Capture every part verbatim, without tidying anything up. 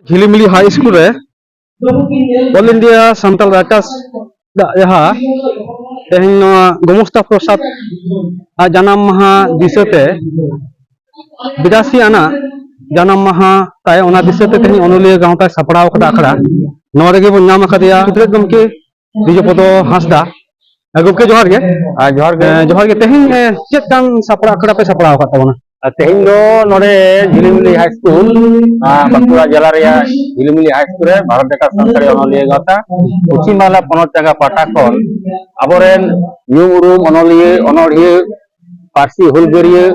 ᱡᱷᱤᱞᱤᱢᱤᱞᱤ ᱦᱟᱭ school ᱨᱮ all India Santal writers ᱟᱜ ᱡᱟᱦᱟᱸ ᱛᱮᱦᱮᱧ ᱱᱚᱣᱟ ᱜᱳᱢᱚᱥᱛᱟ ᱯᱨᱚᱥᱟᱫᱽ ᱟᱜ ᱡᱟᱱᱟᱢ ᱢᱟᱦᱟ ᱫᱤᱥᱟᱹᱛᱮ, ᱵᱤᱨᱟᱥᱤ ᱟᱱᱟᱜ ᱡᱟᱱᱟᱢ ᱢᱟᱦᱟ ᱛᱟᱭ, ᱚᱱᱟ ᱫᱤᱥᱟᱹᱛᱮ ᱛᱮᱦᱮᱧ ᱚᱱᱚᱞᱤᱭᱟᱹ ᱜᱟᱶᱛᱟᱭ ᱥᱟᱯᱲᱟᱣ ᱟᱠᱟᱫᱟ ᱟᱠᱷᱲᱟ᱾ ᱱᱚᱣᱟ ᱨᱮᱜᱮ ᱵᱚᱱ ᱧᱟᱢ ᱟᱠᱟᱫᱮᱭᱟ ᱥᱩᱫᱷᱤᱨ ᱜᱚᱢᱠᱮ ᱵᱤᱡᱚᱯᱚᱫᱚ ᱦᱟᱸᱥᱫᱟ᱾ ᱜᱚᱢᱠᱮ, ᱡᱚᱦᱟᱨ ᱜᱮ᱾ ᱟᱨ ᱡᱚᱦᱟᱨ ᱜᱮ᱾ ᱮᱸ, ᱡᱚᱦᱟᱨ ᱜᱮ᱾ ᱛᱮᱦᱮᱧ, ᱮᱸ, ᱪᱮᱫ ᱠᱟᱱ ᱥᱟᱯᱲᱟᱣ ᱟᱠᱷᱲᱟ ᱯᱮ ᱥᱟᱯᱲᱟᱣ ᱟᱠᱟᱫ ᱛᱟᱵᱚᱱᱟ? ᱟᱨ ᱛᱮᱦᱮᱧ ᱫᱚ ᱱᱚᱰᱮ ᱡᱷᱤᱞᱤᱢᱤᱞᱤ ᱦᱟᱭ ᱥᱠᱩᱞ, ᱟᱨ ᱵᱟᱸᱠᱩᱲᱟ ᱡᱮᱞᱟ ᱨᱮᱭᱟᱜ ᱡᱷᱤᱞᱤᱢᱤᱞᱤ ᱦᱟᱭ ᱥᱠᱩᱞ ᱨᱮ ᱵᱷᱟᱨᱚᱛ ᱡᱟᱠᱟᱛ ᱥᱟᱱᱛᱟᱲᱤ ᱚᱱᱚᱞᱤᱭᱟᱹ ᱜᱟᱶᱛᱟ ᱯᱚᱪᱷᱤᱢ ᱵᱟᱝᱞᱟ ᱯᱚᱱᱚᱛ ᱡᱟᱭᱜᱟ ᱯᱟᱦᱴᱟ ᱠᱷᱚᱱ ᱟᱵᱚᱨᱮᱱ ᱧᱩᱢ ᱩᱨᱩᱢ ᱚᱱᱚᱞᱤᱭᱟᱹ, ᱚᱱᱚᱲᱦᱤᱭᱟᱹ, ᱯᱟᱹᱨᱥᱤ ᱦᱩᱞᱜᱟᱹᱨᱤᱭᱟᱹ,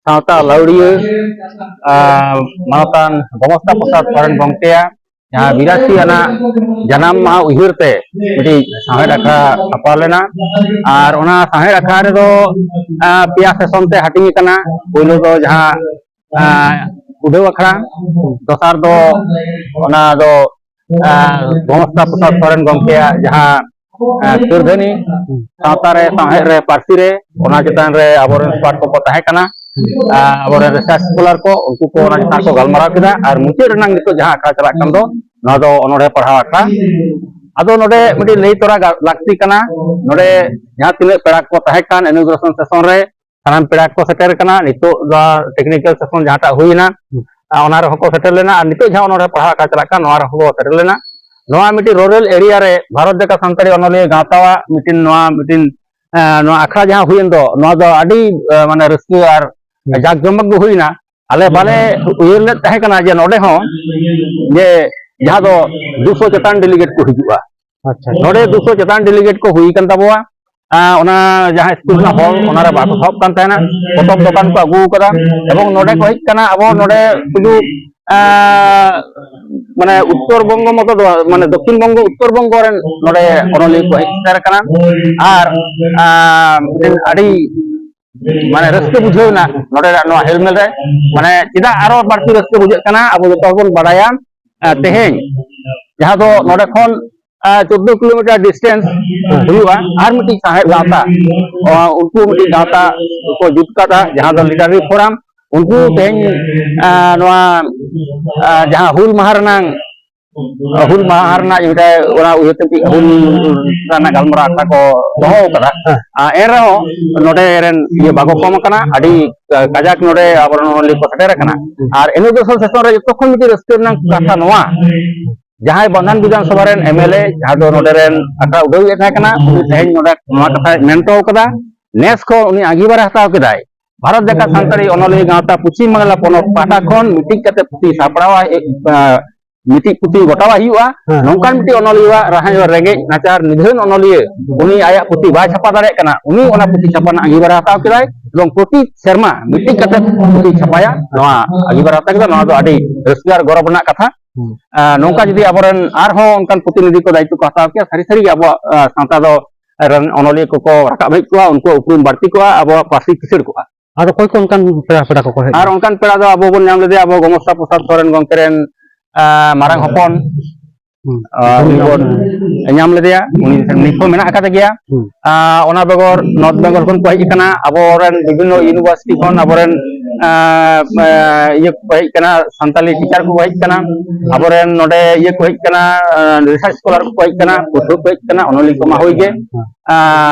ᱥᱟᱶᱛᱟ ᱞᱟᱹᱣᱲᱤᱭᱟᱹ, ᱟᱨ ᱢᱟᱱᱚᱛᱟᱱ ᱜᱚᱢᱚᱥᱛᱟ ᱯᱨᱚᱥᱟᱫᱽ ᱥᱚᱨᱮᱱ ᱜᱚᱢᱠᱮᱭᱟᱜ ᱡᱟᱦᱟᱸ ᱵᱤᱨᱟᱥᱤ ᱟᱱᱟᱜ ᱡᱟᱱᱟᱢ ᱢᱟᱦᱟ ᱩᱭᱦᱟᱹᱨ ᱛᱮ ᱢᱤᱫᱴᱤᱡ ᱥᱟᱶᱦᱮᱫ ᱟᱠᱷᱲᱟ ᱥᱟᱯᱲᱟᱣ ᱞᱮᱱᱟ᱾ ᱟᱨ ᱚᱱᱟ ᱥᱟᱶᱦᱮᱫ ᱟᱠᱷᱲᱟ ᱨᱮᱫᱚ, ᱟᱸ, ᱯᱮᱭᱟ ᱥᱮᱥᱚᱱ ᱛᱮ ᱦᱟᱹᱴᱤᱧ ᱟᱠᱟᱱᱟ᱾ ᱯᱳᱭᱞᱳ ᱫᱚ ᱡᱟᱦᱟᱸ, ᱟᱸ, ᱩᱰᱷᱟᱹᱣ ᱟᱠᱷᱲᱟ, ᱫᱚᱥᱟᱨ ᱫᱚ ᱚᱱᱟ ᱫᱚ, ᱟᱸ, ᱜᱚᱢᱚᱥᱛᱟ ᱯᱨᱚᱥᱟᱫᱽ ᱥᱚᱨᱮᱱ ᱜᱚᱢᱠᱮᱭᱟᱜ ᱡᱟᱦᱟᱸ, ᱟᱸ, ᱠᱟᱹᱨᱫᱷᱟᱹᱱᱤ ᱥᱟᱶᱛᱟ ᱨᱮ, ᱥᱟᱶᱦᱮᱫ ᱨᱮ, ᱯᱟᱹᱨᱥᱤ ᱨᱮ, ᱚᱱᱟ ᱪᱮᱛᱟᱱ ᱨᱮ ᱟᱵᱚᱨᱮᱱ ᱮᱠᱥᱯᱟᱨᱴ ᱠᱚᱠᱚ ᱛᱟᱦᱮᱸ ᱠᱟᱱᱟ, ᱟᱸ, ᱟᱵᱚᱨᱮᱱ ᱨᱤᱥᱟᱨᱪ ᱥᱠᱚᱞᱟᱨ ᱠᱚ, ᱩᱱᱠᱩ ᱠᱚ ᱚᱱᱟ ᱪᱮᱛᱟᱱ ᱠᱚ ᱜᱟᱞᱢᱟᱨᱟᱣ ᱠᱮᱫᱟ᱾ ᱟᱨ ᱢᱩᱪᱟᱹᱫ ᱨᱮᱱᱟᱜ ᱱᱤᱛᱚᱜ ᱡᱟᱦᱟᱸ ᱟᱠᱷᱲᱟ ᱪᱟᱞᱟᱜ ᱠᱟᱱ ᱫᱚ, ᱱᱚᱣᱟ ᱫᱚ ᱚᱱᱚᱬᱦᱮ ᱯᱟᱲᱦᱟᱣ ᱟᱠᱷᱲᱟ᱾ ᱟᱫᱚ ᱱᱚᱰᱮ ᱢᱤᱫᱴᱤᱡ ᱞᱟᱹᱭ ᱛᱚᱨᱟ ᱜᱟ-, ᱞᱟᱹᱠᱛᱤ ᱠᱟᱱᱟ᱾ ᱱᱚᱰᱮ ᱡᱟᱦᱟᱸ ᱛᱤᱱᱟᱹᱜ ᱯᱮᱲᱟ ᱠᱚ ᱛᱟᱦᱮᱸ ᱠᱟᱱ ᱤᱱᱚᱜᱨᱮᱥᱚᱱ ᱥᱮᱥᱚᱱ ᱨᱮ, ᱥᱟᱱᱟᱢ ᱯᱮᱲᱟ ᱠᱚ ᱥᱮᱴᱮᱨ ᱠᱟᱱᱟ᱾ ᱱᱤᱛᱚᱜ ᱫᱚ ᱴᱮᱠᱱᱤᱠᱮᱞ ᱥᱮᱥᱚᱱ ᱡᱟᱦᱟᱸᱴᱟᱜ ᱦᱩᱭᱮᱱᱟ, ᱟᱨ ᱚᱱᱟ ᱨᱮᱦᱚᱸ ᱠᱚ ᱥᱮᱴᱮᱨ ᱞᱮᱱᱟ᱾ ᱟᱨ ᱱᱤᱛᱚᱜ ᱡᱟᱦᱟᱸ ᱚᱱᱚᱬᱦᱮ ᱯᱟᱲᱦᱟᱣ ᱟᱠᱷᱲᱟ ᱪᱟᱞᱟᱜ ᱠᱟᱱ, ᱱᱚᱣᱟ ᱨᱮᱦᱚᱸ ᱠᱚ ᱥᱮᱴᱮᱨ ᱞᱮᱱᱟ᱾ ᱱᱚᱣᱟ ᱢᱤᱫᱴᱤᱡ ᱨᱩᱨᱟᱞ ᱮᱨᱤᱭᱟ ᱨᱮ ᱵᱷᱟᱨᱚᱛ ᱡᱟᱠᱟᱛ ᱥᱟᱱᱛᱟᱲᱤ ᱚᱱᱚᱞᱤᱭᱟᱹ ᱜᱟᱶᱛᱟᱣᱟᱜ ᱢᱤᱫᱴᱤᱡ ᱱᱚᱣᱟ ᱢᱤᱫᱴᱤᱡ, ᱮᱸ, ᱱᱚᱣᱟ ᱟᱠᱷᱲᱟ ᱡᱟᱦᱟᱸ ᱦᱩᱭᱮᱱ ᱫᱚ, ᱱᱚᱣᱟ ᱫᱚ ᱟᱹᱰᱤ, ᱮᱸ, ᱢᱟᱱᱮ ᱨᱟᱹᱥᱠᱟᱹ ᱟᱨ ᱡᱟᱠ ᱡᱚᱢᱚᱠ ᱜᱮ ᱦᱩᱭᱱᱟ᱾ ᱟᱞᱮ ᱵᱟᱞᱮ ᱩᱭᱦᱟᱹᱨ ᱞᱮᱫ ᱛᱟᱦᱮᱸ ᱠᱟᱱᱟ ᱡᱮ ᱱᱚᱰᱮ ᱦᱚᱸ ᱡᱮ ᱡᱟᱦᱟᱸ ᱫᱚ ᱫᱩᱥᱚ ᱪᱮᱛᱟᱱ ᱰᱮᱞᱤᱜᱮᱴ ᱠᱚ ᱦᱤᱡᱩᱜᱼᱟ᱾ ᱟᱪᱪᱷᱟ᱾ ᱱᱚᱰᱮ ᱫᱩᱥᱚ ᱪᱮᱛᱟᱱ ᱰᱮᱞᱤᱜᱮᱴ ᱠᱚ ᱦᱩᱭ ᱟᱠᱟᱱ ᱛᱟᱵᱚᱣᱟ᱾ ᱟᱸ, ᱚᱱᱟ ᱡᱟᱦᱟᱸ ᱥᱠᱩᱞ ᱨᱮᱱᱟᱜ ᱦᱚᱞ, ᱚᱱᱟᱨᱮ ᱵᱟᱠᱚ ᱥᱟᱦᱚᱵ ᱠᱟᱱ ᱛᱟᱦᱮᱱᱟ᱾ ᱯᱚᱛᱚᱵ ᱫᱚᱠᱟᱱ ᱠᱚ ᱟᱹᱜᱩ ᱟᱠᱟᱫᱟ᱾ ᱮᱵᱚᱝ ᱱᱚᱰᱮ ᱠᱚ ᱦᱮᱡ ᱠᱟᱱᱟ, ᱟᱵᱚ ᱱᱚᱰᱮ ᱥᱩᱫᱷᱩ, ᱟᱸ, ᱢᱟᱱᱮ ᱩᱛᱛᱚᱨ ᱵᱚᱝᱜᱚ ᱢᱚᱛᱚ ᱫᱚ ᱵᱟᱝ, ᱢᱟᱱᱮ ᱫᱚᱠᱠᱷᱤᱱ ᱵᱚᱝᱜᱚ, ᱩᱛᱛᱚᱨ ᱵᱚᱝᱜᱚ ᱨᱮᱱ ᱱᱚᱰᱮ ᱚᱱᱚᱞᱤᱭᱟᱹ ᱠᱚ ᱦᱮᱡ ᱥᱮᱴᱮᱨ ᱟᱠᱟᱱᱟ᱾ ᱟᱨ, ᱟᱸ, ᱢᱤᱫᱴᱮᱱ ᱟᱹᱰᱤ ᱢᱟᱱᱮ ᱨᱟᱹᱥᱠᱟᱹ ᱵᱩᱡᱷᱟᱹᱣ ᱮᱱᱟ ᱱᱚᱰᱮᱱᱟᱜ ᱱᱚᱣᱟ ᱦᱮᱞᱢᱮᱞ ᱨᱮ᱾ ᱢᱟᱱᱮ ᱪᱮᱫᱟᱜ ᱟᱨᱚ ᱵᱟᱹᱲᱛᱤ ᱨᱟᱹᱥᱠᱟᱹ ᱵᱩᱡᱷᱟᱹᱜ ᱠᱟᱱᱟ, ᱟᱵᱚ ᱡᱚᱛᱚ ᱦᱚᱲ ᱵᱚᱱ ᱵᱟᱲᱟᱭᱟ, ᱟᱸ, ᱛᱮᱦᱮᱧ ᱡᱟᱦᱟᱸ ᱫᱚ ᱱᱚᱰᱮ ᱠᱷᱚᱱ, ᱟᱸ, ᱪᱳᱫᱽᱫᱳ ᱠᱤᱞᱳᱢᱤᱴᱟᱨ ᱰᱤᱥᱴᱮᱱᱥ ᱦᱩᱭᱩᱜᱼᱟ, ᱟᱨ ᱢᱤᱫᱴᱤᱡ ᱥᱟᱶᱦᱮᱫ ᱜᱟᱶᱛᱟ, ᱟᱸ, ᱩᱱᱠᱩ ᱢᱤᱫᱴᱤᱡ ᱜᱟᱶᱛᱟ ᱠᱚ ᱡᱩᱛ ᱠᱟᱫᱟ, ᱡᱟᱦᱟᱸ ᱫᱚ ᱞᱤᱴᱟᱨᱟᱨᱤ ᱯᱷᱳᱨᱟᱢ᱾ ᱩᱱᱠᱩ ᱛᱮᱦᱮᱧ ᱱᱚᱣᱟ ᱡᱟᱦᱟᱸ ᱦᱩᱞ ᱢᱟᱦᱟ ᱨᱮᱱᱟᱝ ᱦᱩᱞ ᱢᱟᱦᱟ ᱨᱮᱱᱟᱜ ᱢᱤᱫᱴᱟᱝ ᱚᱱᱟ ᱩᱭᱦᱟᱹᱨ ᱛᱮ ᱢᱤᱫᱴᱤᱡ ᱦᱩᱞ ᱨᱮᱱᱟᱜ ᱜᱟᱞᱢᱟᱨᱟᱣ ᱟᱠᱷᱲᱟ ᱠᱚ ᱫᱚᱦᱚ ᱟᱠᱟᱫᱟ᱾ ᱟᱨ ᱮᱱ ᱨᱮᱦᱚᱸ ᱱᱚᱰᱮ ᱨᱮᱱ ᱤᱭᱟᱹ ᱵᱟᱠᱚ ᱠᱚᱢ ᱟᱠᱟᱱᱟ, ᱟᱹᱰᱤ ᱠᱟᱡᱟᱠ ᱱᱚᱰᱮ ᱟᱵᱚᱨᱮᱱ ᱚᱱᱚᱞᱤᱭᱟᱹ ᱠᱚ ᱥᱮᱴᱮᱨ ᱟᱠᱟᱱᱟ᱾ ᱟᱨ ᱤᱱᱟᱹ ᱫᱚᱥᱟᱨ ᱥᱮᱥᱚᱱ ᱨᱮ ᱡᱚᱛᱚ ᱠᱷᱚᱱ ᱢᱤᱫᱴᱤᱡ ᱨᱟᱹᱥᱠᱟᱹ ᱨᱮᱱᱟᱜ ᱠᱟᱛᱷᱟ ᱱᱚᱣᱟ, ᱡᱟᱦᱟᱸᱭ ᱵᱟᱱᱫᱷᱟᱱ ᱵᱤᱫᱷᱟᱱ ᱥᱚᱵᱷᱟ ᱨᱮᱱ ᱮᱢ ᱮᱞ ᱮ, ᱡᱟᱦᱟᱸ ᱫᱚ ᱱᱚᱰᱮ ᱨᱮᱱ ᱟᱠᱷᱲᱟ ᱩᱰᱟᱹᱣᱤᱡ ᱮ ᱛᱟᱦᱮᱸ ᱠᱟᱱᱟ, ᱩᱱᱤ ᱛᱮᱦᱮᱧ ᱱᱚᱰᱮ ᱱᱚᱣᱟ ᱠᱟᱛᱷᱟᱭ ᱢᱮᱱ ᱦᱚᱴᱚ ᱠᱟᱫᱟ, ᱱᱮᱥ ᱠᱷᱚᱱ ᱩᱱᱤ ᱟᱸᱜᱤᱵᱷᱟᱨ ᱮ ᱦᱟᱛᱟᱣ ᱠᱮᱫᱟᱭ ᱵᱷᱟᱨᱚᱛ ᱡᱟᱠᱟᱛ ᱥᱟᱱᱛᱟᱲᱤ ᱚᱱᱚᱞᱤᱭᱟᱹ ᱜᱟᱶᱛᱟ ᱯᱚᱪᱷᱤᱢ ᱵᱟᱝᱞᱟ ᱯᱚᱱᱚᱛ ᱯᱟᱦᱴᱟ ᱠᱷᱚᱱ ᱢᱤᱫᱴᱤᱡ ᱠᱟᱛᱮ ᱯᱩᱛᱷᱤ ᱥᱟᱯᱲᱟᱣ ᱢᱤᱫᱴᱤᱡ ᱯᱩᱛᱷᱤ ᱜᱚᱴᱟᱣᱟᱭ ᱦᱩᱭᱩᱜᱼᱟ᱾ ᱦᱮᱸ᱾ ᱱᱚᱝᱠᱟᱱ ᱢᱤᱫᱴᱤᱡ ᱚᱱᱚᱞᱤᱭᱟᱹᱣᱟᱜ ᱨᱟᱦᱟᱧᱚᱜ ᱨᱮᱸᱜᱮᱡ ᱱᱟᱪᱟᱨ ᱱᱤᱫᱷᱟᱹᱱ ᱚᱱᱚᱞᱤᱭᱟᱹ, ᱩᱱᱤ ᱟᱭᱟᱜ ᱯᱩᱛᱷᱤ ᱵᱟᱭ ᱪᱷᱟᱯᱟ ᱫᱟᱲᱮᱭᱟᱜ ᱠᱟᱱᱟ, ᱩᱱᱤ ᱚᱱᱟ ᱯᱩᱛᱷᱤ ᱪᱷᱟᱯᱟ ᱨᱮᱱᱟᱜ ᱟᱸᱜᱤᱵᱷᱟᱨ ᱮ ᱦᱟᱛᱟᱣ ᱠᱮᱫᱟᱭ ᱮᱵᱚᱝ ᱯᱨᱚᱛᱤ ᱥᱮᱨᱢᱟ ᱢᱤᱫᱴᱤᱡ ᱠᱟᱛᱮ ᱯᱩᱛᱷᱤ ᱪᱷᱟᱯᱟᱭᱟ, ᱱᱚᱣᱟ ᱟᱸᱜᱤᱵᱷᱟᱨ ᱮ ᱦᱟᱛᱟᱣ ᱠᱮᱫᱟ᱾ ᱱᱚᱣᱟ ᱫᱚ ᱟᱹᱰᱤ ᱨᱟᱹᱥᱠᱟᱹ ᱟᱨ ᱜᱚᱨᱚᱵᱽ ᱨᱮᱱᱟᱜ ᱠᱟᱛᱷᱟ᱾ ᱦᱩᱸ᱾ ᱟᱨ ᱱᱚᱝᱠᱟ ᱡᱩᱫᱤ ᱟᱵᱚᱨᱮᱱ ᱟᱨᱦᱚᱸ ᱚᱱᱠᱟᱱ ᱯᱨᱚᱛᱤᱱᱤᱫᱷᱤ ᱠᱚ ᱫᱟᱭᱤᱛᱛᱚ ᱠᱚ ᱦᱟᱛᱟᱣ ᱠᱮᱭᱟ, ᱥᱟᱹᱨᱤ ᱥᱟᱹᱨᱤ ᱜᱮ ᱟᱵᱚᱣᱟᱜ ᱥᱟᱶᱛᱟ ᱫᱚ ᱨᱮᱱ ᱚᱱᱚᱞᱤᱭᱟᱹ ᱠᱚᱠᱚ ᱨᱟᱠᱟᱵ ᱦᱮᱡ ᱠᱚᱜᱼᱟ, ᱩᱱᱠᱩᱣᱟᱜ ᱩᱯᱨᱩᱢ ᱵᱟᱹᱲᱛᱤ ᱠᱚᱜᱼᱟ, ᱟᱵᱚᱣᱟᱜ ᱯᱟᱹᱨᱥᱤ ᱠᱤᱥᱟᱹᱲ ᱠᱚᱜᱼᱟ᱾ ᱟᱫᱚ ᱚᱠᱚᱭ ᱠᱚ ᱚᱱᱠᱟᱱ ᱯᱮᱲᱟ ᱯᱮᱲᱟ ᱠᱚᱠᱚ ᱦᱮᱡ ᱟᱨ ᱮᱱᱟ? ᱚᱱᱠᱟᱱ ᱯᱮᱲᱟ ᱫᱚ ᱟᱵᱚ ᱵᱚᱱ ᱧᱟᱢ ᱞᱮᱫᱮᱭᱟ, ᱟᱵᱚ ᱜᱚᱢᱚᱥᱛᱟ ᱯᱨᱚᱥᱟᱫᱽ ᱥᱚᱨᱮᱱ ᱜᱚᱢᱠᱮ ᱨᱮᱱ, ᱟ, ᱢᱟᱨᱟᱝ ᱦᱚᱯᱚᱱ, ᱦᱩᱸ᱾ ᱟ, ᱩᱱᱤ ᱵᱚᱱ ᱧᱟᱢ ᱞᱮᱫᱮᱭᱟ, ᱩᱱᱤ ᱱᱤᱛ ᱦᱚᱸ ᱢᱮᱱᱟᱜ ᱟᱠᱟᱫᱮ ᱜᱮᱭᱟ᱾ ᱦᱩᱸ᱾ ᱟ, ᱚᱱᱟ ᱵᱮᱜᱚᱨ ᱱᱚᱨᱛᱷ ᱵᱮᱝᱜᱚᱞ ᱠᱷᱚᱱ ᱠᱚ ᱦᱮᱡ ᱟᱠᱟᱱᱟ, ᱟᱵᱚᱨᱮᱱ ᱵᱤᱵᱷᱤᱱᱱᱚ ᱤᱭᱩᱱᱤᱵᱷᱟᱨᱥᱤᱴᱤ ᱠᱷᱚᱱ ᱟᱵᱚᱨᱮᱱ, ᱟ, ᱟ, ᱤᱭᱟᱹ ᱠᱚ ᱦᱮᱡ ᱟᱠᱟᱱᱟ, ᱥᱟᱱᱛᱟᱞᱤ ᱴᱤᱪᱟᱨ ᱠᱚᱠᱚ ᱦᱮᱡ ᱟᱠᱟᱱᱟ, ᱟᱵᱚᱨᱮᱱ ᱱᱚᱰᱮ ᱤᱭᱟᱹ ᱠᱚ ᱦᱮᱡ ᱟᱠᱟᱱᱟ, ᱟ, ᱨᱤᱥᱟᱨᱪ ᱥᱠᱚᱞᱟᱨ ᱠᱚᱠᱚ ᱦᱮᱡ ᱟᱠᱟᱱᱟ, ᱯᱟᱹᱴᱷᱩᱣᱟᱹ ᱠᱚ ᱦᱮᱡ ᱟᱠᱟᱱᱟ, ᱚᱱᱚᱞᱤᱭᱟᱹ ᱠᱚᱢᱟ ᱦᱩᱭ ᱜᱮ᱾ ᱟ,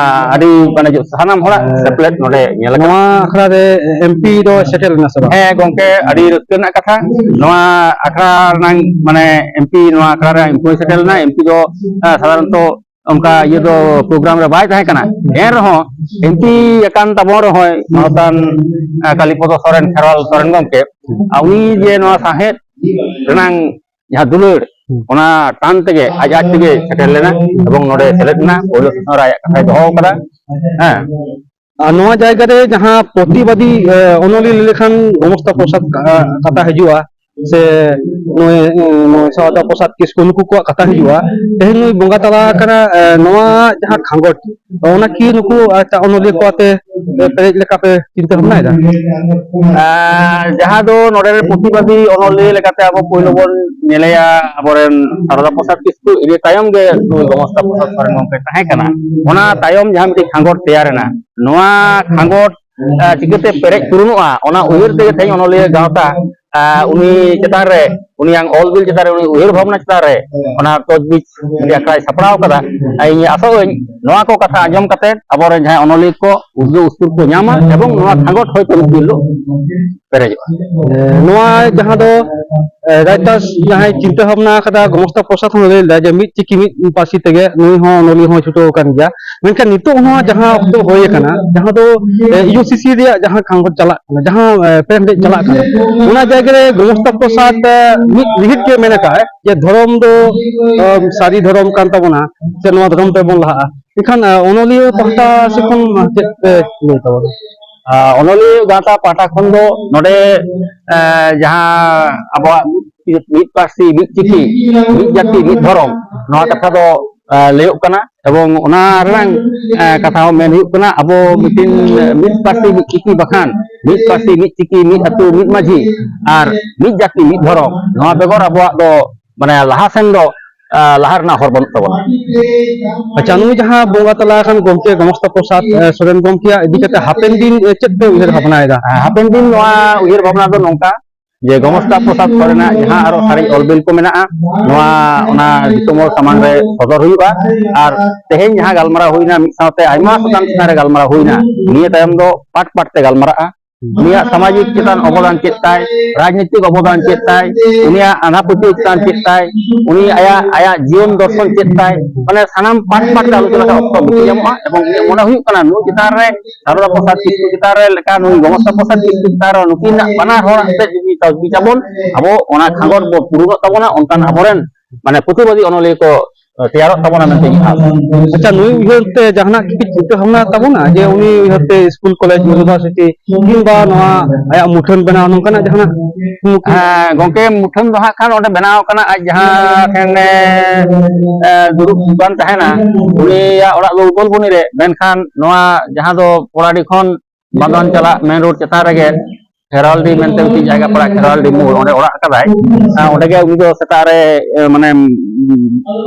ᱟᱹᱰᱤ ᱢᱟᱱᱮ ᱡᱚ-, ᱥᱟᱱᱟᱢ ᱦᱚᱲᱟᱜ ᱦᱮᱸ᱾ ᱥᱮᱯᱞᱮᱫ ᱱᱚᱰᱮ ᱧᱮᱞ ᱟᱠᱟᱱᱟ᱾ ᱱᱚᱣᱟ ᱟᱠᱷᱲᱟ ᱨᱮ ᱮᱢ ᱯᱤ ᱫᱚ ᱥᱮᱴᱮᱨ ᱞᱮᱱᱟ ᱥᱮ ᱵᱟᱝ? ᱦᱮᱸ ᱜᱚᱝᱠᱮ, ᱟᱹᱰᱤ ᱨᱟᱹᱥᱠᱟᱹ ᱨᱮᱱᱟᱜ ᱠᱟᱛᱷᱟ᱾ ᱱᱚᱣᱟ ᱟᱠᱷᱲᱟ ᱨᱮᱱᱟᱝ ᱢᱟᱱᱮ ᱮᱢ ᱯᱤ ᱱᱚᱣᱟ ᱟᱠᱷᱲᱟ ᱨᱮ ᱮᱢ ᱯᱤ ᱥᱮᱴᱮᱨ ᱞᱮᱱᱟ᱾ ᱮᱢ ᱯᱤ ᱫᱚ, ᱟ, ᱥᱟᱫᱷᱟᱨᱚᱱᱛᱚ ᱚᱱᱠᱟ ᱤᱭᱟᱹ ᱫᱚ ᱯᱨᱳᱜᱨᱟᱢ ᱨᱮ ᱵᱟᱭ ᱛᱟᱦᱮᱸ ᱠᱟᱱᱟ᱾ ᱮᱱ ᱨᱮᱦᱚᱸ ᱮᱢ ᱯᱤ ᱟᱠᱟᱱ ᱛᱟᱵᱚᱱ ᱨᱮᱦᱚᱸᱭ ᱢᱟᱱᱚᱛᱟᱱ, ᱟ, ᱠᱟᱞᱤᱯᱚᱫᱚ ᱥᱚᱨᱮᱱ, ᱠᱷᱮᱨᱣᱟᱞ ᱥᱚᱨᱮᱱ ᱜᱚᱝᱠᱮ, ᱟ, ᱩᱱᱤ ᱡᱮ ᱱᱚᱣᱟ ᱥᱟᱶᱦᱮᱫ ᱨᱮᱱᱟᱝ ᱡᱟᱦᱟᱸ ᱫᱩᱞᱟᱹᱲ, ᱦᱩᱸ᱾ ᱚᱱᱟ ᱴᱟᱱ ᱛᱮᱜᱮ ᱟᱡ ᱟᱡ ᱛᱮᱜᱮ ᱥᱮᱴᱮᱨ ᱞᱮᱱᱟ ᱮᱵᱚᱝ ᱱᱚᱰᱮ ᱥᱮᱞᱮᱫ ᱮᱱᱟ᱾ ᱯᱳᱭᱞᱳ ᱥᱮᱥᱚᱱ ᱨᱮ ᱟᱭᱟᱜ ᱠᱟᱛᱷᱟᱭ ᱫᱚᱦᱚ ᱟᱠᱟᱫᱟ᱾ ᱦᱮᱸ᱾ ᱟᱨ ᱱᱚᱣᱟ ᱡᱟᱭᱜᱟ ᱨᱮ ᱡᱟᱦᱟᱸ ᱯᱨᱚᱛᱤᱵᱟᱫᱤ, ᱮ, ᱚᱱᱚᱞᱤᱭᱟᱹ ᱞᱟᱹᱭ ᱞᱮᱠᱷᱟᱱ ᱜᱚᱢᱚᱥᱛᱟ ᱯᱨᱚᱥᱟᱫᱽ ᱠᱟ-, ᱠᱟᱛᱷᱟ ᱦᱤᱡᱩᱜᱼᱟ, ᱥᱮ ᱱᱩᱭ, ᱱᱩᱭ ᱥᱟᱶᱛᱟ ᱯᱨᱚᱥᱟᱫᱽ ᱠᱤᱥᱠᱩ, ᱱᱩᱠᱩ ᱠᱚᱣᱟᱜ ᱠᱟᱛᱷᱟ ᱦᱤᱡᱩᱜᱼᱟ᱾ ᱛᱮᱦᱮᱧ ᱱᱩᱭ ᱵᱚᱸᱜᱟ ᱛᱟᱞᱟ ᱟᱠᱟᱱᱟ, ᱮ, ᱱᱚᱣᱟ ᱡᱟᱦᱟᱸ ᱠᱷᱟᱸᱜᱚᱴ, ᱚᱱᱟ ᱠᱤ ᱱᱩᱠᱩ ᱮᱴᱟᱜ ᱚᱱᱚᱞᱤᱭᱟᱹ ᱠᱚ ᱟᱛᱮ ᱯᱮᱨᱮᱡ ᱞᱮᱠᱟ ᱯᱮ ᱪᱤᱱᱛᱟᱹ ᱵᱷᱟᱵᱽᱱᱟᱭᱮᱫᱟ? ᱟᱨ ᱡᱟᱦᱟᱸ ᱫᱚ ᱱᱚᱰᱮ ᱨᱮᱱ ᱯᱨᱚᱛᱤᱵᱟᱫᱤ ᱚᱱᱚᱞᱤᱭᱟᱹ ᱞᱮᱠᱟᱛᱮ ᱟᱵᱚ ᱯᱳᱭᱞᱳ ᱵᱚᱱ ᱧᱮᱞᱮᱭᱟ ᱟᱵᱚᱨᱮᱱ ᱥᱟᱨᱚᱫᱟ ᱯᱨᱚᱥᱟᱫᱽ ᱠᱤᱥᱠᱩ, ᱤᱱᱟᱹ ᱛᱟᱭᱚᱢ ᱜᱮ ᱱᱩᱭ ᱜᱚᱢᱚᱥᱛᱟ ᱯᱨᱚᱥᱟᱫᱽ ᱥᱚᱨᱮᱱ ᱜᱚᱢᱠᱮ ᱛᱟᱦᱮᱸ ᱠᱟᱱᱟ᱾ ᱚᱱᱟ ᱛᱟᱭᱚᱢ ᱡᱟᱦᱟᱸ ᱢᱤᱫᱴᱤᱡ ᱠᱷᱟᱸᱜᱚᱴ ᱛᱮᱭᱟᱨ ᱮᱱᱟ, ᱱᱚᱣᱟ ᱠᱷᱟᱸᱜᱚᱴ ᱟᱸ, ᱪᱤᱠᱟᱹᱛᱮ ᱯᱮᱨᱮᱡ ᱯᱩᱨᱩᱱᱚᱜᱼᱟ, ᱚᱱᱟ ᱩᱭᱦᱟᱹᱨ ᱛᱮᱜᱮ ᱛᱮᱦᱮᱧ ᱚᱱᱚᱞᱤᱭᱟᱹ ᱜᱟᱶᱛᱟ, ᱟᱸ, ᱩᱱᱤ ᱪᱮᱛᱟᱱ ᱨᱮ, ᱩᱱᱤᱭᱟᱜ ᱚᱞ ᱵᱤᱞ ᱪᱮᱛᱟᱱ ᱨᱮ, ᱩᱱᱤ ᱩᱭᱦᱟᱹᱨ ᱵᱷᱟᱵᱽᱱᱟ ᱪᱮᱛᱟᱱ ᱨᱮ ᱚᱱᱟ ᱛᱚᱡᱽᱵᱤᱡᱽ ᱢᱤᱫᱴᱤᱡ ᱟᱠᱷᱲᱟᱭ ᱥᱟᱯᱲᱟᱣ ᱠᱟᱫᱟ᱾ ᱟᱨ ᱤᱧ ᱟᱥᱚᱜ ᱟᱹᱧ, ᱱᱚᱣᱟ ᱠᱚ ᱠᱟᱛᱷᱟ ᱟᱸᱡᱚᱢ ᱠᱟᱛᱮ ᱟᱵᱚᱨᱮᱱ ᱡᱟᱦᱟᱸᱭ ᱚᱱᱚᱞᱤᱭᱟᱹ ᱠᱚ ᱩᱫᱽᱜᱟᱹᱣ ᱩᱥᱛᱩᱨ ᱠᱚ ᱧᱟᱢᱟ ᱮᱵᱚᱝ ᱱᱚᱣᱟ ᱠᱷᱟᱸᱜᱚᱴ ᱦᱚᱭᱛᱳ ᱢᱤᱫ ᱫᱤᱱ ᱦᱤᱞᱳᱜ ᱯᱮᱨᱮᱡᱚᱜᱼᱟ᱾ ᱮ, ᱱᱚᱣᱟ ᱡᱟᱦᱟᱸ ᱫᱚ, ᱮ, ᱨᱟᱭᱛᱟᱥ ᱡᱟᱦᱟᱸᱭ ᱪᱤᱱᱛᱟᱹ ᱵᱷᱟᱵᱽᱱᱟ ᱟᱠᱟᱫᱟ, ᱜᱚᱢᱚᱥᱛᱟ ᱯᱨᱚᱥᱟᱫᱽ ᱦᱚᱸ ᱞᱟᱹᱭ ᱞᱮᱫᱟ ᱡᱮ ᱢᱤᱫ ᱪᱤᱠᱤ ᱢᱤᱫ ᱯᱟᱹᱨᱥᱤ ᱛᱮᱜᱮ ᱱᱩᱭ ᱦᱚᱸ ᱚᱱᱚᱞᱤᱭᱟᱹ ᱦᱚᱸᱭ ᱪᱷᱩᱴᱟᱹᱣ ᱟᱠᱟᱱ ᱜᱮᱭᱟ᱾ ᱢᱮᱱᱠᱷᱟᱱ ᱱᱤᱛᱚᱜ ᱦᱚᱸ ᱡᱟᱦᱟᱸ ᱚᱠᱛᱚ ᱦᱩᱭ ᱟᱠᱟᱱᱟ, ᱡᱟᱦᱟᱸ ᱫᱚ, ᱮ, ᱤᱭᱩ ᱥᱤ ᱥᱤ ᱨᱮᱭᱟᱜ ᱡᱟᱦᱟᱸ ᱠᱷᱟᱸᱜᱚᱴ ᱪᱟᱞᱟᱜ ᱠᱟᱱᱟ, ᱡᱟᱦᱟᱸ, ᱮ, ᱯᱮ ᱦᱮᱸᱰᱮᱡ ᱪᱟᱞᱟᱜ ᱠᱟᱱᱟ, ᱚᱱᱟ ᱡᱟᱭᱜᱟ ᱨᱮ ᱜᱚᱢᱚᱥᱛᱟ ᱯᱨᱚᱥᱟᱫᱽ, ᱮ, ᱢᱤᱫ ᱨᱤᱦᱤᱴ ᱜᱮ ᱢᱮᱱ ᱟᱠᱟᱫᱼᱟᱭ ᱡᱮ ᱫᱷᱚᱨᱚᱢ ᱫᱚ, ᱮ, ᱥᱟᱹᱨᱤ ᱫᱷᱚᱨᱚᱢ ᱠᱟᱱ ᱛᱟᱵᱚᱱᱟ, ᱥᱮ ᱱᱚᱣᱟ ᱫᱷᱚᱨᱚᱢ ᱛᱮᱵᱚᱱ ᱞᱟᱦᱟᱜᱼᱟ᱾ ᱮᱱᱠᱷᱟᱱ, ᱮ, ᱚᱱᱚᱞᱤᱭᱟᱹ ᱯᱟᱦᱴᱟ ᱥᱮᱫ ᱠᱷᱚᱱ ᱪᱮᱫ ᱯᱮ ᱞᱟᱹᱭ ᱛᱟᱵᱚᱱᱟ? ᱟᱨ ᱚᱱᱚᱞᱤᱭᱟᱹ ᱜᱟᱶᱛᱟ ᱯᱟᱦᱴᱟ ᱠᱷᱚᱱ ᱫᱚ ᱱᱚᱰᱮ, ᱮ, ᱡᱟᱦᱟᱸ ᱟᱵᱚᱣᱟᱜ ᱢᱤᱫ, ᱢᱤᱫ ᱯᱟᱹᱨᱥᱤ, ᱢᱤᱫ ᱪᱤᱠᱤ, ᱢᱤᱫ ᱡᱟᱹᱛᱤ, ᱢᱤᱫ ᱫᱷᱚᱨᱚᱢ, ᱱᱚᱣᱟ ᱠᱟᱛᱷᱟ ᱫᱚ, ᱮ, ᱞᱟᱹᱭᱚᱜ ᱠᱟᱱᱟ᱾ ᱮᱵᱚᱝ ᱚᱱᱟ ᱨᱮᱱᱟᱝ, ᱮ, ᱠᱟᱛᱷᱟ ᱦᱚᱸ ᱢᱮᱱ ᱦᱩᱭᱩᱜ ᱠᱟᱱᱟ, ᱟᱵᱚ ᱢᱤᱫᱴᱤᱱ ᱢᱤᱫ ᱯᱟᱹᱨᱥᱤ, ᱢᱤᱫ ᱪᱤᱠᱤ ᱵᱟᱠᱷᱟᱱ, ᱢᱤᱫ ᱯᱟᱹᱨᱥᱤ, ᱢᱤᱫ ᱪᱤᱠᱤ, ᱢᱤᱫ ᱟᱹᱛᱩ, ᱢᱤᱫ ᱢᱟᱹᱡᱷᱤ ᱟᱨ ᱢᱤᱫ ᱡᱟᱹᱛᱤ, ᱢᱤᱫ ᱫᱷᱚᱨᱚᱢ, ᱱᱚᱣᱟ ᱵᱮᱜᱚᱨ ᱟᱵᱚᱣᱟᱜ ᱫᱚ, ᱢᱟᱱᱮ, ᱞᱟᱦᱟ ᱥᱮᱱ ᱫᱚ, ᱮ, ᱞᱟᱦᱟ ᱨᱮᱱᱟᱜ ᱦᱚᱨ ᱵᱟᱹᱱᱩᱜ ᱛᱟᱵᱚᱱᱟ᱾ ᱟᱪᱪᱷᱟ, ᱱᱩᱭ ᱡᱟᱦᱟᱸ ᱵᱚᱸᱜᱟ ᱛᱟᱞᱟ ᱟᱠᱟᱱ ᱜᱚᱢᱠᱮ ᱜᱚᱢᱚᱥᱛᱟ ᱯᱨᱚᱥᱟᱫᱽ, ᱮ, ᱥᱚᱨᱮᱱ ᱜᱚᱢᱠᱮᱭᱟᱜ ᱤᱫᱤ ᱠᱟᱛᱮ ᱦᱟᱯᱮᱱ ᱫᱤᱱ, ᱮ, ᱪᱮᱫ ᱯᱮ ᱩᱭᱦᱟᱹᱨ ᱵᱷᱟᱵᱽᱱᱟᱭᱮᱫᱟ? ᱦᱮᱸ, ᱦᱟᱯᱮᱱ ᱫᱤᱱ ᱱᱚᱣᱟ ᱩᱭᱦᱟᱹᱨ ᱵᱷᱟᱵᱽᱱᱟ ᱫᱚ ᱱᱚᱝᱠᱟ, ᱡᱮ ᱜᱚᱢᱚᱥᱛᱟ ᱯᱨᱚᱥᱟᱫᱽ ᱠᱚᱨᱮᱱᱟᱜ ᱡᱟᱦᱟᱸ ᱟᱨᱚ ᱥᱟᱨᱮᱡ ᱚᱞ ᱵᱤᱞ ᱠᱚ ᱢᱮᱱᱟᱜᱼᱟ, ᱱᱚᱣᱟ ᱚᱱᱟ ᱫᱤᱥᱚᱢ ᱦᱚᱲ ᱥᱟᱢᱟᱝ ᱨᱮ ᱥᱚᱫᱚᱨ ᱦᱩᱭᱩᱜᱼᱟ᱾ ᱟᱨ ᱛᱮᱦᱮᱧ ᱡᱟᱦᱟᱸ ᱜᱟᱞᱢᱟᱨᱟᱣ ᱦᱩᱭᱱᱟ, ᱢᱤᱫ ᱥᱟᱶᱛᱮ ᱟᱭᱢᱟ ᱥᱟᱛᱟᱢ ᱪᱮᱛᱟᱱ ᱨᱮ ᱜᱟᱞᱢᱟᱨᱟᱣ ᱦᱩᱭᱱᱟ, ᱱᱤᱭᱟᱹ ᱛᱟᱭᱚᱢ ᱫᱚ ᱯᱟᱴ ᱯᱟᱴ ᱛᱮ ᱜᱟᱞᱢᱟᱨᱟᱜᱼᱟ᱾ ᱩᱱᱤᱭᱟᱜ ᱥᱟᱢᱟᱡᱤᱠ ᱪᱮᱛᱟᱱ ᱚᱵᱚᱫᱟᱱ ᱪᱮᱫ ᱛᱟᱭ, ᱨᱟᱡᱽᱱᱤᱛᱤᱠ ᱚᱵᱚᱫᱟᱱ ᱪᱮᱫ ᱛᱟᱭ, ᱩᱱᱤᱭᱟᱜ ᱟᱸᱫᱷᱟ ᱯᱟᱹᱛᱭᱟᱹᱣ ᱪᱮᱛᱟᱱ ᱪᱮᱫ ᱛᱟᱭ, ᱩᱱᱤ ᱟᱭᱟᱜ, ᱟᱭᱟᱜ ᱡᱤᱭᱚᱱ ᱫᱚᱨᱥᱚᱱ ᱪᱮᱫ ᱛᱟᱭ, ᱢᱟᱱᱮ ᱥᱟᱱᱟᱢ ᱯᱟᱴ ᱯᱟᱴ ᱛᱮ ᱟᱞᱳᱪᱚᱱᱟ ᱨᱮ ᱚᱠᱛᱚ ᱵᱟᱹᱠᱤ ᱧᱟᱢᱚᱜᱼᱟ᱾ ᱮᱵᱚᱝ ᱤᱧᱟᱹᱜ ᱢᱚᱱᱮ ᱦᱩᱭᱩᱜ ᱠᱟᱱᱟ ᱱᱩᱭ ᱪᱮᱛᱟᱱ ᱨᱮ ᱥᱟᱨᱚᱫᱟ ᱯᱨᱚᱥᱟᱫᱽ ᱠᱤᱥᱠᱩ ᱪᱮᱛᱟᱱ ᱨᱮ ᱞᱮᱠᱟ ᱱᱩᱭ ᱜᱚᱢᱚᱥᱛᱟ ᱯᱨᱚᱥᱟᱫᱽ ᱠᱤᱥᱠᱩ ᱪᱮᱛᱟᱱ ᱨᱮ ᱱᱩᱠᱤᱱᱟᱜ ᱵᱟᱱᱟᱨ ᱦᱚᱲ ᱟᱛᱮ ᱡᱩᱫᱤ ᱛᱚᱡᱽᱵᱤᱡ ᱟᱵᱚᱱ, ᱟᱵᱚ ᱚᱱᱟ ᱠᱷᱟᱸᱜᱚᱴ ᱵᱚ ᱯᱩᱨᱩᱱᱚᱜ ᱛᱟᱵᱚᱱᱟ, ᱚᱱᱠᱟᱱ ᱟᱵᱚᱨᱮᱱ ᱢᱟᱱᱮ ᱯᱨᱚᱛᱤᱵᱟᱫᱤ ᱚᱱᱚᱞᱤᱭᱟᱹ ᱠᱚ ᱛᱮᱭᱟᱨᱚᱜ ᱛᱟᱵᱚᱱᱟ ᱢᱮᱱᱛᱮ ᱤᱧ ᱟᱥᱚᱜᱼᱟ᱾ ᱟᱪᱪᱷᱟ, ᱱᱩᱭ ᱩᱭᱦᱟᱹᱨ ᱛᱮ ᱡᱟᱦᱟᱱᱟᱜ ᱠᱤ ᱪᱤᱱᱛᱟᱹ ᱵᱷᱟᱵᱽᱱᱟ ᱛᱟᱵᱚᱱᱟ ᱡᱮ ᱩᱱᱤ ᱩᱭᱦᱟᱹᱨ ᱛᱮ ᱥᱠᱩᱞ ᱠᱚᱞᱮᱡᱽ ᱤᱭᱩᱱᱤᱵᱷᱟᱨᱥᱤᱴᱤ ᱠᱤᱝᱵᱟ ᱱᱚᱣᱟ ᱟᱭᱟᱜ ᱢᱩᱴᱷᱟᱹᱱ ᱵᱮᱱᱟᱣ ᱱᱚᱝᱠᱟᱱᱟᱜ ᱡᱟᱦᱟᱱᱟᱜ ᱠᱩᱠᱢᱩ ᱠᱤ? ᱦᱮᱸ ᱜᱚᱝᱠᱮ, ᱢᱩᱴᱷᱟᱹᱱ ᱫᱚ ᱦᱟᱸᱜ ᱠᱷᱟᱱ ᱚᱸᱰᱮ ᱵᱮᱱᱟᱣ ᱟᱠᱟᱱᱟ, ᱟᱡ ᱡᱟᱦᱟᱸ ᱴᱷᱮᱱ ᱮ, ᱮ, ᱫᱩᱲᱩᱵ ᱠᱟᱱ ᱛᱟᱦᱮᱱᱟ, ᱩᱱᱤᱭᱟᱜ ᱚᱲᱟᱜ ᱫᱚ ᱩᱫᱚᱞᱵᱚᱱᱤ ᱨᱮ, ᱢᱮᱱᱠᱷᱟᱱ ᱱᱚᱣᱟ ᱡᱟᱦᱟᱸ ᱫᱚ ᱯᱚᱲᱟᱰᱤ ᱠᱷᱚᱱ ᱵᱟᱸᱫᱷᱣᱟᱱ ᱪᱟᱞᱟᱜ ᱢᱮᱱ ᱨᱳᱰ ᱪᱮᱛᱟᱱ ᱨᱮᱜᱮ ᱠᱷᱮᱨᱣᱟᱞᱰᱤ ᱢᱮᱱᱛᱮ ᱢᱤᱫᱴᱤᱡ ᱡᱟᱭᱜᱟ ᱯᱟᱲᱟᱜ, ᱠᱷᱮᱨᱣᱟᱞᱰᱤ ᱢᱳᱲ, ᱚᱸᱰᱮ ᱚᱲᱟᱜ ᱟᱠᱟᱫᱟᱭ᱾ ᱟᱨ ᱚᱸᱰᱮ ᱜᱮ ᱩᱱᱤ ᱫᱚ ᱥᱮᱛᱟᱜ ᱨᱮ, ᱮ, ᱢᱟᱱᱮ, ᱩᱢ,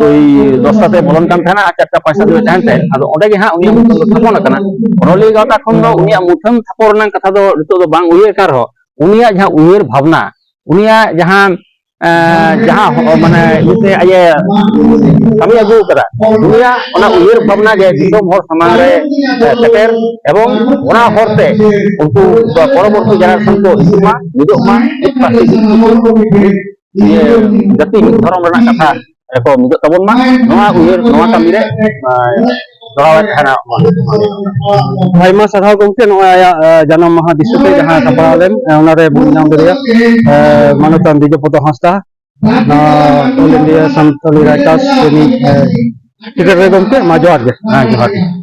ᱳᱭ ᱫᱚᱥᱴᱟ ᱛᱮ ᱵᱚᱞᱚᱱ ᱠᱟᱱ ᱛᱟᱦᱮᱱᱟ ᱟᱨ ᱪᱟᱨᱴᱟ ᱯᱚᱸᱭᱥᱚᱴᱴᱤ ᱨᱮ ᱛᱟᱦᱮᱱ ᱛᱟᱦᱮᱸᱫ᱾ ᱟᱫᱚ ᱚᱸᱰᱮ ᱜᱮ ᱦᱟᱸᱜ ᱩᱱᱤᱭᱟᱜ ᱢᱩᱴᱷᱟᱹᱱ ᱫᱚ ᱛᱷᱟᱯᱚᱱ ᱟᱠᱟᱱᱟ᱾ ᱚᱱᱚᱞᱤᱭᱟᱹ ᱜᱟᱶᱛᱟ ᱠᱷᱚᱱ ᱫᱚ ᱩᱱᱤᱭᱟᱜ ᱢᱩᱴᱷᱟᱹᱱ ᱛᱷᱟᱯᱚᱱ ᱨᱮᱱᱟᱜ ᱠᱟᱛᱷᱟ ᱫᱚ ᱱᱤᱛᱚᱜ ᱫᱚ ᱵᱟᱝ ᱩᱭᱦᱟᱹᱨ ᱠᱟᱱ ᱨᱮᱦᱚᱸ, ᱩᱱᱤᱭᱟᱜ ᱡᱟᱦᱟᱸ ᱩᱭᱦᱟᱹᱨ ᱵᱷᱟᱵᱽᱱᱟ, ᱮ, ᱡᱟᱦᱟᱸ ᱦᱚ-, ᱢᱟᱱᱮ ᱤᱭᱟᱹᱛᱮ ᱟᱡ ᱮ ᱠᱟᱹᱢᱤ ᱟᱹᱜᱩ ᱟᱠᱟᱫᱟ, ᱩᱱᱤᱭᱟᱜ ᱚᱱᱟ ᱩᱭᱦᱟᱹᱨ ᱵᱷᱟᱵᱽᱱᱟ ᱜᱮ ᱫᱤᱥᱚᱢ ᱦᱚᱲ ᱥᱟᱢᱟᱝ ᱨᱮ, ᱮ, ᱥᱮᱴᱮᱨ, ᱮᱵᱚᱝ ᱚᱱᱟ ᱦᱚᱨᱛᱮ ᱩᱱᱠᱩ ᱯᱚᱨᱚᱵᱚᱨᱛᱤ ᱡᱮᱱᱟᱨᱮᱥᱚᱱ ᱠᱚ ᱦᱤᱡᱩᱜ ᱢᱟ, ᱢᱤᱫᱚᱜ ᱢᱟ, ᱢᱤᱫ ᱯᱟᱹᱨᱥᱤ, ᱢᱤᱫ, ᱤᱭᱟᱹ, ᱡᱟᱹᱛᱤ, ᱢᱤᱫ ᱫᱷᱚᱨᱚᱢ ᱨᱮᱱᱟᱜ ᱠᱟᱛᱷᱟ ᱨᱮᱠᱚ ᱢᱤᱫᱚᱜ ᱛᱟᱵᱚᱱ ᱢᱟ, ᱱᱚᱣᱟ ᱩᱭᱦᱟᱹᱨ, ᱱᱚᱣᱟ ᱠᱟᱹᱢᱤ ᱨᱮ, ᱮ, ᱡᱚᱲᱟᱣ ᱮ ᱛᱟᱦᱮᱱᱟ᱾ ᱟᱭᱢᱟ ᱥᱟᱨᱦᱟᱣ ᱜᱚᱢᱠᱮ, ᱱᱚᱜᱼᱚᱭ ᱟᱭᱟᱜ, ᱮ, ᱡᱟᱱᱟᱢ ᱢᱟᱦᱟ ᱫᱤᱥᱟᱹᱛᱮ ᱡᱟᱦᱟᱸ ᱥᱟᱯᱲᱟᱣ ᱞᱮᱱ, ᱮ, ᱚᱱᱟᱨᱮ ᱵᱚᱱ ᱧᱟᱢ ᱫᱟᱲᱮᱭᱟᱜ, ᱮ, ᱢᱟᱱᱚᱛᱟᱱ ᱵᱤᱡᱚᱯᱚᱫᱚ ᱦᱟᱸᱥᱫᱟ, ᱱᱚᱣᱟ All India Santali Writers ᱨᱤᱱᱤᱡ, ᱮ, ᱥᱮᱠᱨᱮᱴᱟᱨᱤ ᱜᱚᱢᱠᱮ, ᱢᱟ ᱡᱚᱦᱟᱨ ᱜᱮ᱾ ᱦᱮᱸ, ᱡᱚᱦᱟᱨ ᱜᱮ᱾